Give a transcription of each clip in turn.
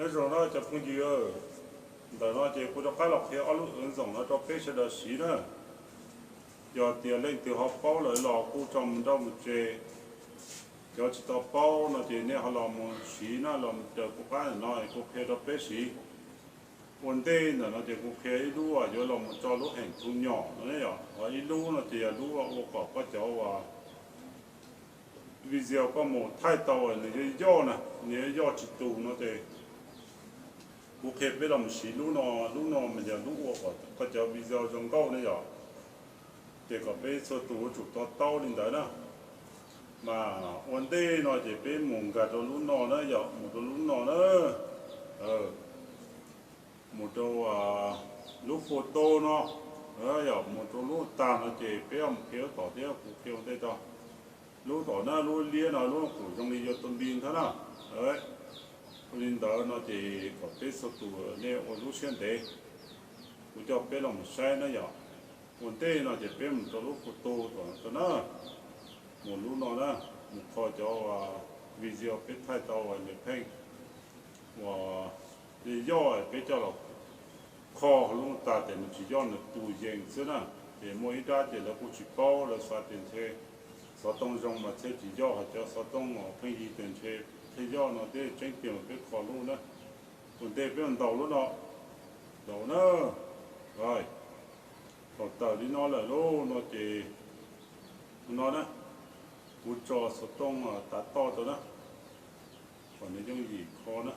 Nyob zoo na cov phooj ywg, ntawm no ces kuv rov qab los qhia ob lub ua ntxoom no rau peb sawv daws siv na. Yog tias leej twg ho paub lawm los kuj tso mus nrauj mus tsev. Cov tsis tau paub no ces nej ho los mus siv na, los mus raws kuv qab ntawm no kuv qhia rau peb siv. Ua ntej ntawm no ces kuv qhia ib lub uas yuav los mus tso lub heem thu nyom no ne yom. Ho ib lub no ces yog lub ua kom koj cov uas video koj mus thaij tau nws yuav yoj na, nws yuav yoj tsis tus no ces kuv qhia peb los mus siv lub no. Lub no mas yog lub ua kom koj cov video zoo nkauj ne yom. Ces kom peb txhua tus yuav tsum to taub li ntawd na. Mas ua ntej no ces peb mus nkag rau lub no na yom, mus rau lub no na. Mus rau lub photo no, yog mus rau lub tag no ces peb mus qhia lub tom thiab, kuv qhia ua ntej tso. Lub tom na, lub liab no lub kuj zoo li yuav tus nti ntag na. Ua li ntawd no ces kom peb txhua tus nej ua lub siab ntev, kuv coj peb los mus saib na yom. Ua ntej no ces peb mus rau lub photo tom no na, mus lub no na, mus kho cov video peb thaij tau uas nws pheej uas yoj, peb coj los kho lub tag tes nws tsis yoj nws tus yees xwb na. Ces muaj ib rab ces lawv kuj tsis paub, lawv xav tias ntshe xov tooj zoo mas thiaj tsis yoj, ho cov xov tooj uas pheej yig tias ntshe thiaj yoj no thiab. Tseeb tiag mas peb kho lub na. Ua ntej peb mus ntaus lub no, ntaus na. Thaum tawm li no lawm lub no ces no na, kuv tso xov tooj tav toj rau na, kom nws yooj yim kho na.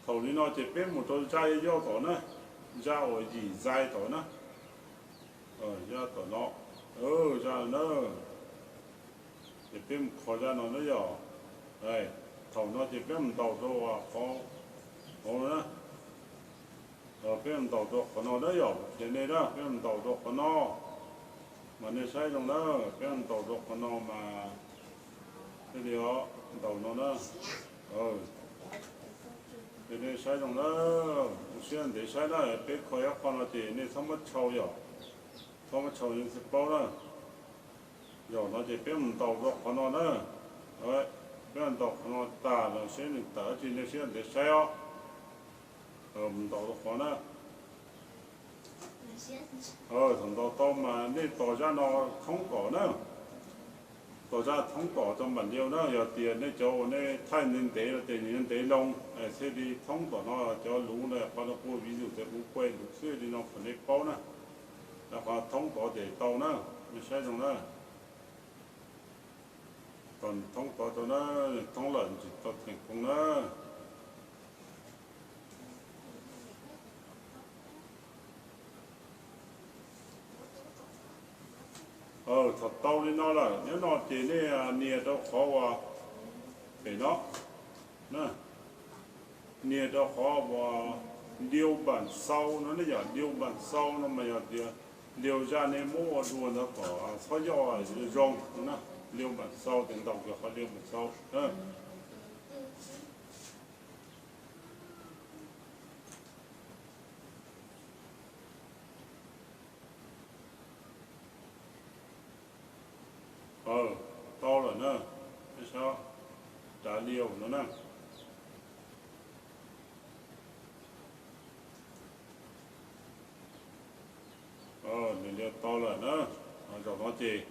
Thaum li no ces peb mus rau zaj yoj tom na, zaj uas yim zais tom na, zaj tom no, zaj na. Ces peb mus kho zaj no na yom. Thaum no ces peb mus ntaus rau qhov, qhov no na. Peb mus ntaus rau qhov no na yom, qhia nej na, peb mus ntaus rau qhov no. Mas nej saib zoo na, peb mus ntaus rau qhov no mas thiaj li ntaus no na. Ces nej saib zoo na, ua siab ntev saib na, peb kho ib qho no ces nej txhob muab tshau yom, txhob muab tshau nej thiaj paub na. Zaum no ces peb mus ntaus rau qhov no na. Peb mus ntaus qhov no tas los seb nws tawm dab tsi, nej siab ntev saib os. Mus ntaus rau qhov na. Thaum ntaus tau mas nej tos zaj no thoob tom na. Tos zaj thoob tom rau npam liu na, yog tias nej cov uas nej thaij ntev ntev no ces nws yuav ntev loo, thiaj li thoob tom no cov luv no, qhov no kuj vis zus tias kuv kuaj luv xwb li no kom nej paub na. Qhov thoob tod ces tau na, nej saib zoo na. Tos thoob tod rau na, thoob lawm tsis tau theem koos na. Thaum tau li no lawm, nyob no ces nej nias rau qhov uas pem no, nias rau qhov uas liu npam xau no, nej yom, liu npam xau no mas yog tias liu zaj nej muab ua dua ntawd kom txhob yoj zoo no na. Liu npam xau ces ntaus kiag qhov liu npam xau. Tau lawm na, nej saib, rav liu no na. Nws liu tau lawm na. Zaum no ces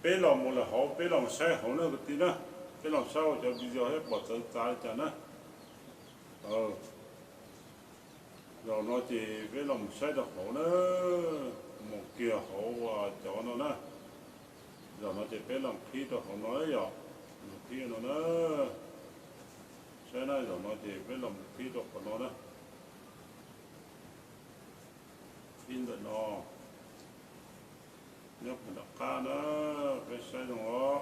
peb los mus lawm hauv, peb los saib hauv na kwv tij na. Peb los saib ua cov video thiab pom txawv txav li cas na. Zaum no ces peb los mus saib rau hauv na, mus kiag hauv cov no na. Zaum no ces peb los qhib rau hauv no yom, los qhib no na. Saib na, zaum no ces peb los mus qhib rau qhov no na. Qhib ntawm no, nyob qhov nram qab na, peb saib zoo os.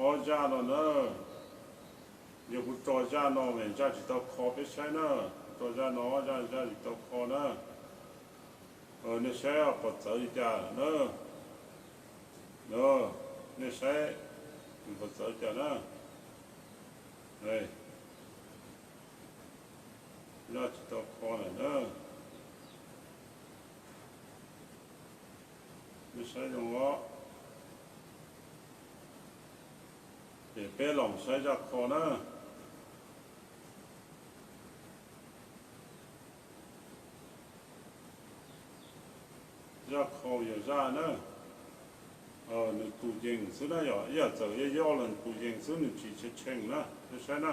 Ob zaj no na, yog kuv tso zaj no mas zaj tsis tau kho peb saib na, kuv tso zaj no ob zaj, zaj tsis tau kho na. Nej saib pom txawv li cas na. Nej saib pom txawv li cas na. Zaj tsis tau kho lawm na. Nej saib zoo os. Peb los saib zaj qho na. Zaj qho yog zaj na, nws tus yees xwb na yom, ib yam txawm yog yoj los tus yees xwb, nws tsis tshee tshee na, peb saib na.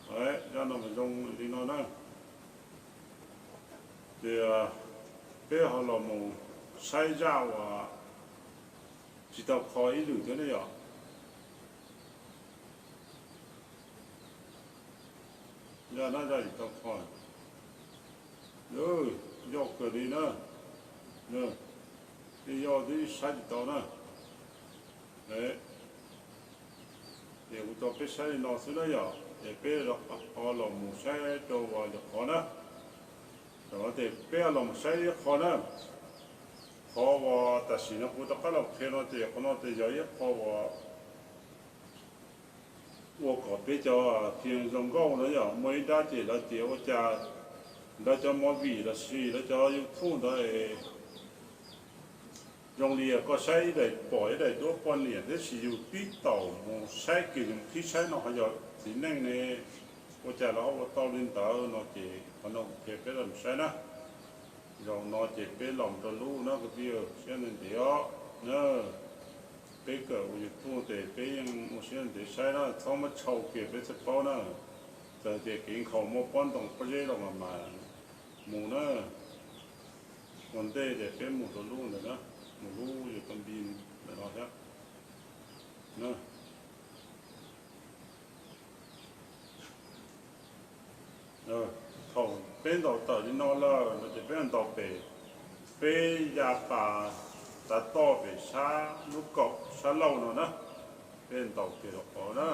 Zaj no mas zoo li no na. Ces peb ho los mus saib zaj uas tsis tau qho ib lwm thiab ne yom. Zaj na, zaj tsis tau qho, yoj kawg li na. Peb yoj twb saib tsis tau na. Ces kuv tso peb saib li no xwb na yom, ces peb ho los mus saib rau uas yog qhov na. Ces peb los mus saib ib qho na. Qhov uas tam sim no kuv rov qab los qhia no ces qhov no ces yog ib qho uas ua kom peb cov phiaj zoo nkauj no yom, muaj ib nrab ces lawv tias ua cas lawv cov movie los sis lawv cov YouTube ntawd zoo li koj saib ib daim pom ib daim duab poj niam tab sis yus pib taum mus saib kiag yus qhib saib no ho yog txiv neej ne, ua cas lawv ho ua tau li ntawd no ces qhov no kuv qhia peb los saib na. Zaum no ces peb los rau lub na kwv tij, siab ntev ntev os na. Peb kawm ua YouTube ces peb yeej ua siab ntev saib na, txhob muab tshau kiag peb thiaj paub na. Txawm tias kev nkhaus muaj pob ntoo pob zeb los mas mas mus na. Ua ntej ces peb mus rau lub ntawm na, mus lub YouTube ntawm no thiab. Thaum peb ntaus tawm li no lawm no ces peb ntaus pem, peb ya pas tav toj pem sab lub kaum sab laug no na, peb ntaus pem rau qhov na.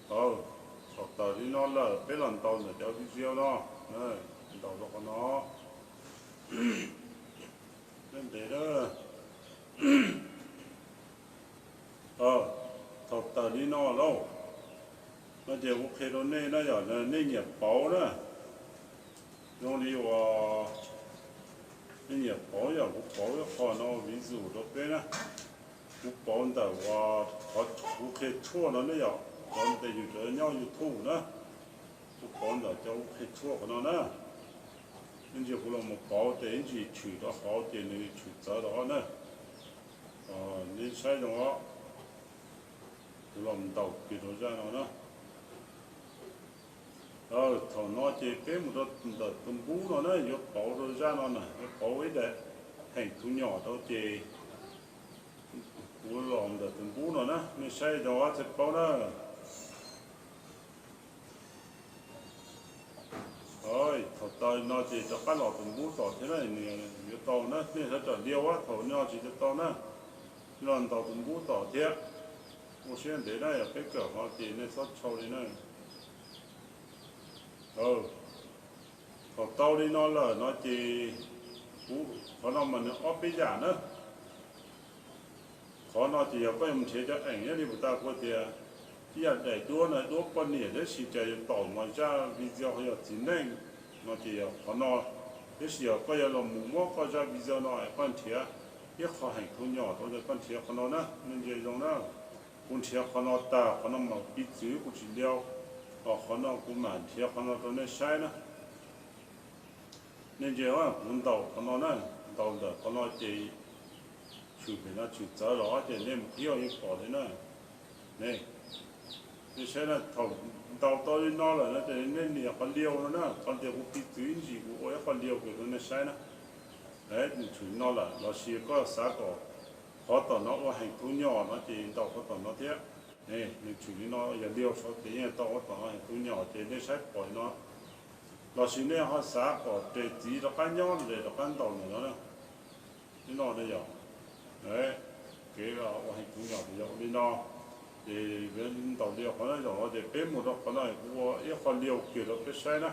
Thaum tawm li no lawm peb los ntaus ntawm cov video no, ntaus rau qhov no. Ntev, thaum tawm li no lauj, no ces kuv qhia rau nej na, yog nej nyiam pauv na, zoo li uas nej nyiam pauv yog kuv pauv ib qho no vis zus rau peb na. Kuv pauv ntawm uas qhov kuv qhia tshuaj no ne yom, qhov tes yus cov nyob YouTube na, kuv pauv ntawm cov kuv qhia tshuaj qhov no na. Nej ntsia kuv los mus pauv ces ib ntsis tshwm rau hauv ces nws tshwm txawv rau na. Nej saib zoo os, kuv los ntaus kiag rau zaj no na. Thaum no ces peb mus rau ntawm tus npub no na, yuav pauv rau zaj no na, yuav pauv ib daim heem thu nyom rau ces kuv los ntawm tus npub no na, nej saib zoo thiaj paub na. Thaum tawm no ces rov qab los tus npub tom thiab na, nws yuav tau na, nej sawv daws liau thaum no tsis tau tau na, los ntaus tus npub tom thiab. Ua siab ntev na, yog peb kawm hov ces nej txhob tshau li na. Thaum tau li no lawm no ces kuv, qhov no mas nws ob peb yam na. Qhov no ces yog koj yuav mus nrhiav cov eem, yog li puas tas kuv tias ib yam daim duab no, duab poj niam, tab sis cas yus taum mas zaj video ho yog txiv neej no ces yog qhov no. Tab sis yog koj yuav los mus muab koj zaj video no es koj nrhiav ib qho heem thu nyom rau ces koj nrhiav qhov no na, nej ntsia zoo na. Kuv nrhiav qhov no tag, qhov no mas piv txwv kuv tsis liau, qhov no kuv mam nrhiav qhov no rau nej saib na. Nej ntsia, kuv ntaus qhov no na, ntaus ntawm qhov no ces tshwm pem no tshwm txawv los ces nej mus qhib yeej pom li na. Nej saib na, thaum ntaus tau li no lawm no ces nej nias qhov liau no na, qhov tias kuv piv txwv ib ntsis kuv ua ib qho liau kiag rau nej saib na. Nws tshwm no lawm, los sis koj xav kom qhov tom no ua heem thu nyom no ces ntaus qhov tom no thiab. Nws tshwm li no, yog liau saud ces yeej tau qhov tom no heem thu nyom ces nej saib pom li no. Los sis nej ho xav kom res txiv rov qab nyob ces rov qab ntaus ntawm no na. Li no na yog, kev ua heem thu nyom ces yog ua li no. Ces ntaus liau qhov no, zaum no ces peb mus rau qhov no kuv ua ib qho liau kiag rau peb saib na,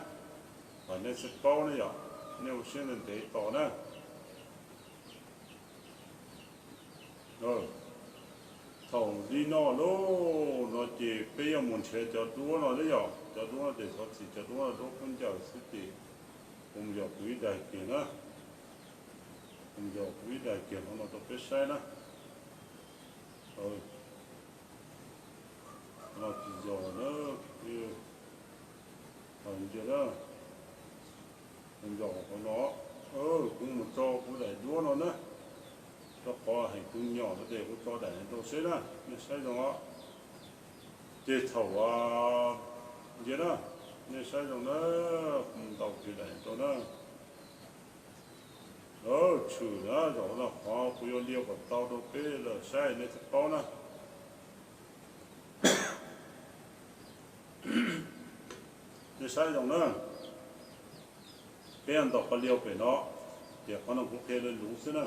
kom nej thiaj paub na yom. Nej ua siab ntev tos na. Thaum li no lauj no ces peb yuav mus nrhiav cov duab no na yom, cov duab no ces xyov txim, cov duab no duab khaub ncaws xwb ces kuv mus yos kuv ib daim kiag na, kuv mus yos kuv ib daim kiag no no rau peb saib na. Los tsis yog na, thaum ntsia na, nco qhov no, kuv mus tso kuv daim duab no na, rau qhov heem tus nyom no ces kuv tso daim rau seb na, nej saib zoo os. Ces thaum ntsia na, nej saib zoo na, kuv ntaus kiag daim rau na. Tshwm na, zaum no qhov kuv yuav liam kom tau rau peb lawm saib nej thiaj paub na. Nej saib zoo na, peb ntaus qhov liam pem no, ces qhov no kuv qhia luv xwb na.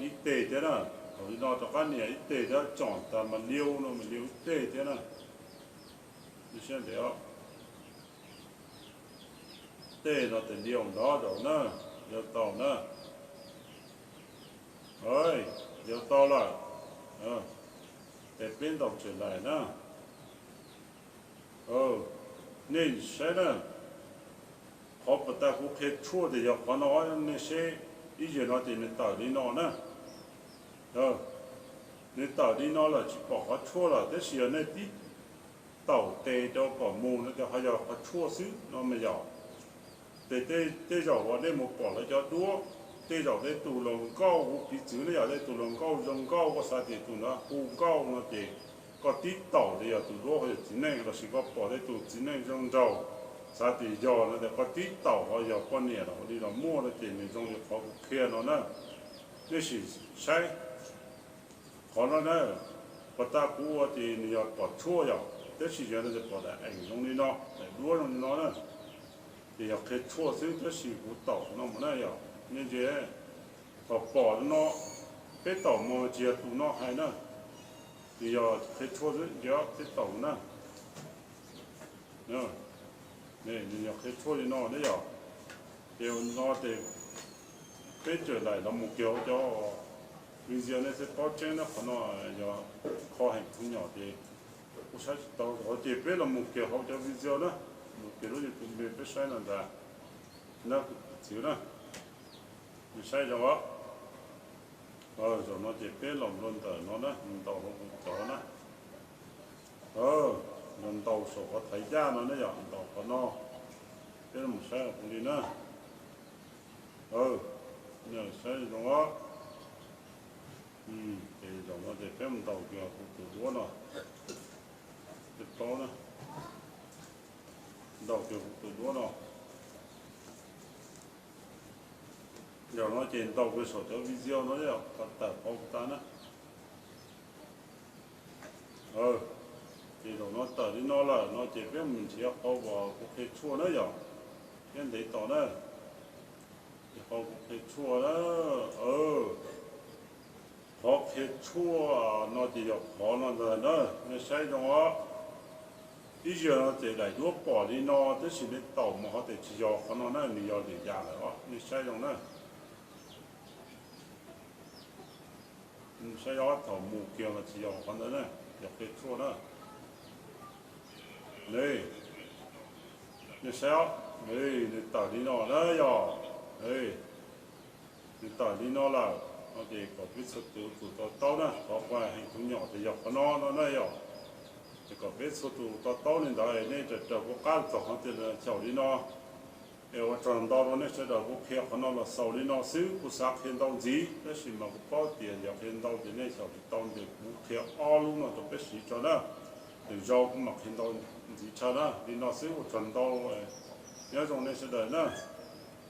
Ib teg thiab na, thaum li no rov qab nias ib teg thiab, tsom tas mas liam no mas liam ib teg thiab na. Saib ntev os, tej no tes liam nrov zaum na, liam tau na. Liam tau lawm, ces peb ntaus tsem laim na. Nej saib na, qhov puas tas kuv qhia tshuaj ces yog qhov no, nej saib, ib yam no ces nws tawm li no na. Nws tawm li no lawm tsis pom qhov tshuaj lawm, tab sis yog nej tib taum tes rau kom mus no ces ho yog qhov tshuaj xwb no mas yog. Ces tej zaum uas nej mus pom lawv cov duab, tej zaum tej tus los nkauj, kuv piv txwv na, yog tej tus los nkauj zoo nkauj, koj xav tias tus ntawd hu nkauj no ces koj tib taum ces yog tus duab ho yog txiv neej, lossis koj pom tej tus txiv neej zoo nraug, xav tias yog no ces koj tib taum ho yog poj niam los ua li los muaj no ces nws zoo li qhov kuv qhia no na. Nej sim saib qhov no na, puas tas kuv ua ces nws yog pom tshuaj yom, tab sis yog no ces pom daim eem zoo li no, daim duab zoo li no na, ces yog qhia tshuaj xwb, tab sis kuv taum no mus na yom, nej ntsia, thaum pom no, peb taum mus tsis yog tus no hais na, nws yog qhia tshuaj xwb, ntsia peb taum mus na. Nws yog qhia tshuaj li no na yom. Ces no ces peb tseem laim los mus kiag hauv cov video nej thiaj paub tseeb na, qhov no yog kho heem tus nyom ces kuv saib tsis tau, ces peb los mus kiag hauv cov video na, mus kiag lub YouTube peb saib no ntag na, kuv txiv na, nws saib zoo. Zaum no ces peb los npla ntawm no na, ntaus hauv kuv cov na, ntaus saum qhov thaiv yaj no na yom, ntaus qhov no, peb los saib kuv li na. Saib zoo os. Ces zaum no ces peb mus ntaus kiag kuv tus duab no, peb paub na, ntaus kiag kuv tus duab no. Zaum no ces ntaus kiag saum cov video no, qhov tawm qhov tas na. Ces zaum no tawm li no lawm no ces peb mus nrhiav qhov uas kuv qhia tshuaj na yom, thiab ntev tos na. Ces qhov kuv qhia tshuaj na, qhov qhia tshuaj no ces yog qhov no ntag na, nej saib zoo os. Ib zaug no ces daim duab pom li no, tab sis nej taum mus hov ces tsis yog qhov no na, nws yog lwm yam lawm os, nej saib zoo na. Saib os, thaum mus kiag mas tsis yog qhov ntawd na, yog qhia tshuaj na. Nej saib os, nws tawm li no na yog, nws tawm li no lawm no ces kom peb txhua tus tsum to taub na, qhov kuv hais heem tus nyom ces yog qhov no no na yog. Ces kom peb txhua tus to taub li ntawd, nej raws raws kuv qab txog qhov tias xyaum li no. Es ua tsaug ntau rau nej sawv daws, kuv qhia qhov no los xaus li no xwb, kuv xav qhia ntau ntxiv tab sis mas kuv paub tias yog qhia ntau ces nej xyaum tsis tau, ces kuv qhia ob lub no rau peb siv tso na. Lwm zaus kuv mam qhia ntau ntxiv tshaj na, li no xwb ua tsaug ntau, nyob zoo nej sawv daws na.